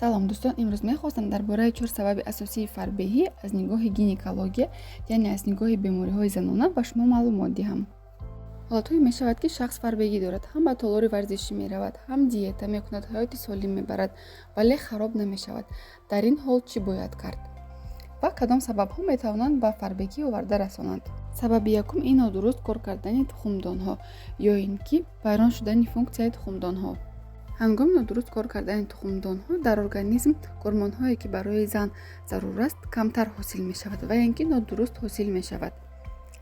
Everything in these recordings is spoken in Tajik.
Салом, дӯстон! Имрӯз мехостам дар бораи чор сабаби асосии фарбеҳӣ аз нигоҳи гинекология, яъне аз нигоҳи бемориҳои занона, ба шумо маълумот диҳам. Ҳолатҳое мешавад, ки шахс фарбегӣ дорад, ҳам ба толори варзишӣ меравад, ҳам диета мекунад, ҳаёти солим мебарад, вале хароб намешавад. Дар ин ҳол чӣ бояд кард ва кадом сабабҳо метавонанд ба фарбегӣ оварда расонанд? Сабаби якум ин нодуруст кор кардани тухмдонҳо ё ин ки вайрон шудани функсияи тухмдонҳо. Ҳангоми нодуруст кор кардани тухмдонҳо дар организм гормонҳое, ки барои зан зарур аст, камтар ҳосил мешавад ва ин ки нодуруст ҳосил мешавад.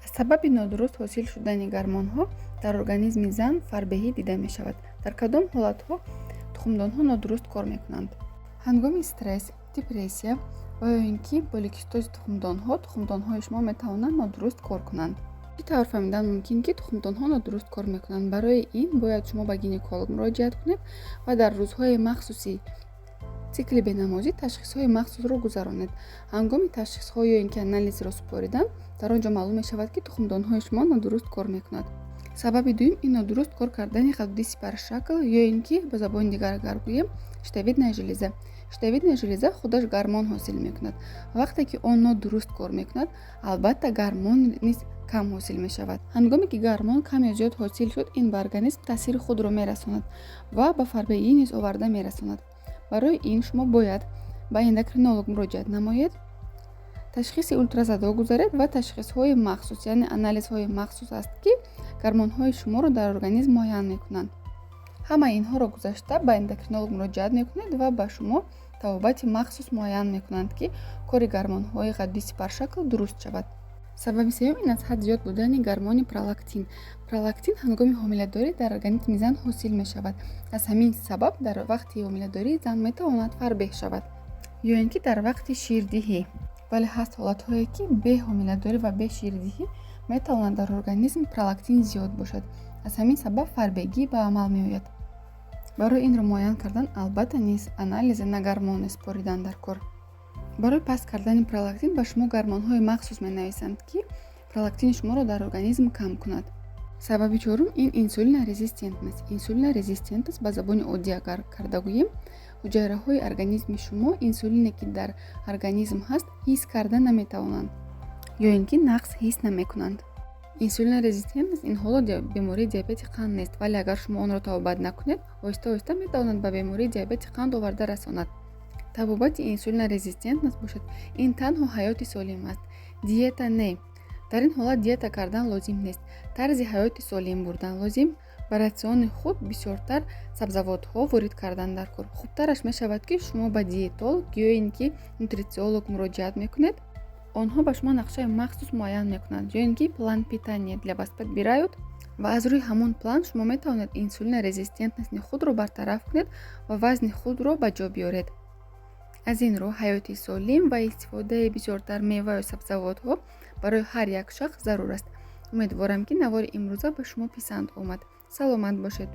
Аз сабаби нодуруст ҳосил шудани гормонҳо дар организми зан фарбеҳӣ дида мешавад. Дар кадом ҳолатҳо тухмдонҳо нодуруст кор мекунанд? Ҳангоми стресс, депрессия ва ё ин ки поликистози тухмдонҳо тухмдонҳои шумо метавонанд нодуруст кор кунанд. Чӣ тавр фаҳмидан мумкин, ки тухмдонҳо нодуруст кор мекунанд? Барои ин бояд шумо ба гинеколог муроҷиат кунед ва дар рӯзҳои махсуси цикли бенамозӣ ташхисҳои махсусро гузаронед. Ҳангоми ташхисҳо ё ин ки анализро супоридан, дар он ҷо маълум мешавад, ки тухмдонҳои шумо нодуруст кор мекунад. Сабаби дуюм ин нодуруст кор кардани ғадуди сипаршакл ё ин ки ба забони дигар агар гӯем, щитовидная железа. Щитовидная железа худаш гормон ҳосил мекунад. Вақте ки он нодуруст кор мекунад, албатта, гормон низ кам ҳосил мешавад. Ҳангоме ки гормон кам ё зиёд ҳосил шуд, ин ба организм таъсири худро мерасонад ва ба фарбеҳӣ низ оварда мерасонад. Барои ин шумо бояд ба эндокринолог муроҷиат намоед, ташхиси ултрасадо гузаред ва ташхисҳои махсус, яъне анализҳои махсус аст, ки гормонҳои шуморо дар организм муайян мекунанд. Ҳамаи инҳоро гузашта, ба эндокринолог муроҷиат мекунед ва ба шумо табобати махсус муайян мекунанд, ки кори гормонҳои ғадуди сипаршакл дуруст шавад. Сабаби сеюм ин аз ҳад зиёд будани гормони пролактин. Пролактин ҳангоми ҳомиладорӣ дар организми зан ҳосил мешавад. Аз ҳамин сабаб дар вақти ҳомиладорӣ зан метавонад фарбеҳ шавад ё ин ки дар вақти ширдиҳӣ. Вале ҳаст ҳолатҳое, ки бе ҳомиладорӣ ва бе ширдиҳӣ метавонад дар организм пролактин зиёд бошад. Аз ҳамин сабаб фарбегӣ ба амал меояд. Барои инро муайян кардан, албатта, низ анализи на гормони супоридан дар кор. Барои паст кардани пролактин ба шумо гормонҳои махсус менависанд, ки пролактини шуморо дар организм кам кунад. Сабаби чорум ин инсулинорезистентность. Инсулинорезистентность, ба забони оддӣ агар карда гӯем, ҳуҷайраҳои организми шумо инсулине, ки дар организм ҳаст, ҳис карда наметавонанд ё ин ки нағз ҳис намекунанд. Инсулинорезистентность ин ҳоло бемории диабети қанд нест, вале агар шумо онро табобат накунед, оҳиста оҳиста метавонад ба бемории диабети қанд оварда расонад. Табобати инсулинорезистентность бошад, ин танҳо ҳаёти солим аст, диета не. Дар ин ҳолат диета кардан лозим нест, тарзи ҳаёти солим бурдан лозим. Ба ратсиони худ бисёртар сабзавотҳо ворид кардан дар кор. Хубтараш мешавад, ки шумо ба диетолог ё ин ки нутрициолог муроҷиат мекунед. Онҳо ба шумо нақшаи махсус муайян мекунанд ё ин ки план питания для вас подбирают ва аз рӯи ҳамон план шумо метавонед инсулинорезистентности худро бартараф кунед ва вазни худро ба ҷо биёред. Аз ин рӯ ҳаёти солим ва истифодаи бисёртар меваю сабзавотҳо барои ҳар як шахс зарур аст. Умедворам, ки навори имрӯза ба шумо писанд омад. Саломат бошед.